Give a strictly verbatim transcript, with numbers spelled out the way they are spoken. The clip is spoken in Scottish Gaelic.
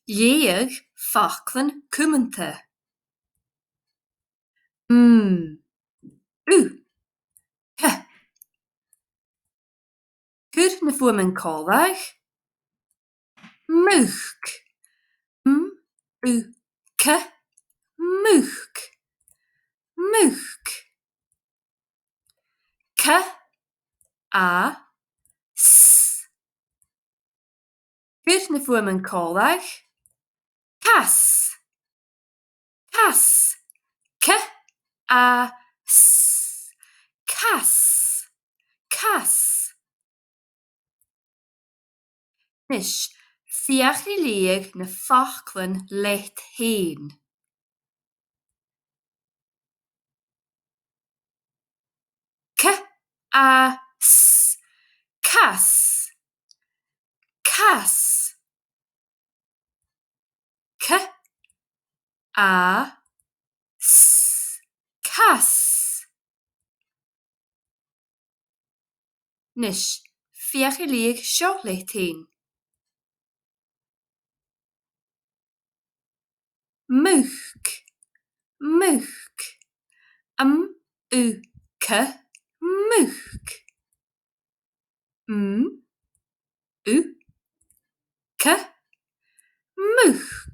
Leugh faclan cumanta. M, u, c. Cuir na fuaimean còmhla. Muc. M, u, c. Muc. Muc. C, a, s. Cuir na fuaimean còmhla. Cas. Cas. C, a, s. Cas. Cas. A-nis, feuch ri leughadh na faclan leat fhèin. C, a, s. Cas. Cas. C, a, s. Cas. A-nis, feuch ri leughadh seo leat fhèin. Muc. Muc. M, u, c. Muc. M, u, c. Muc.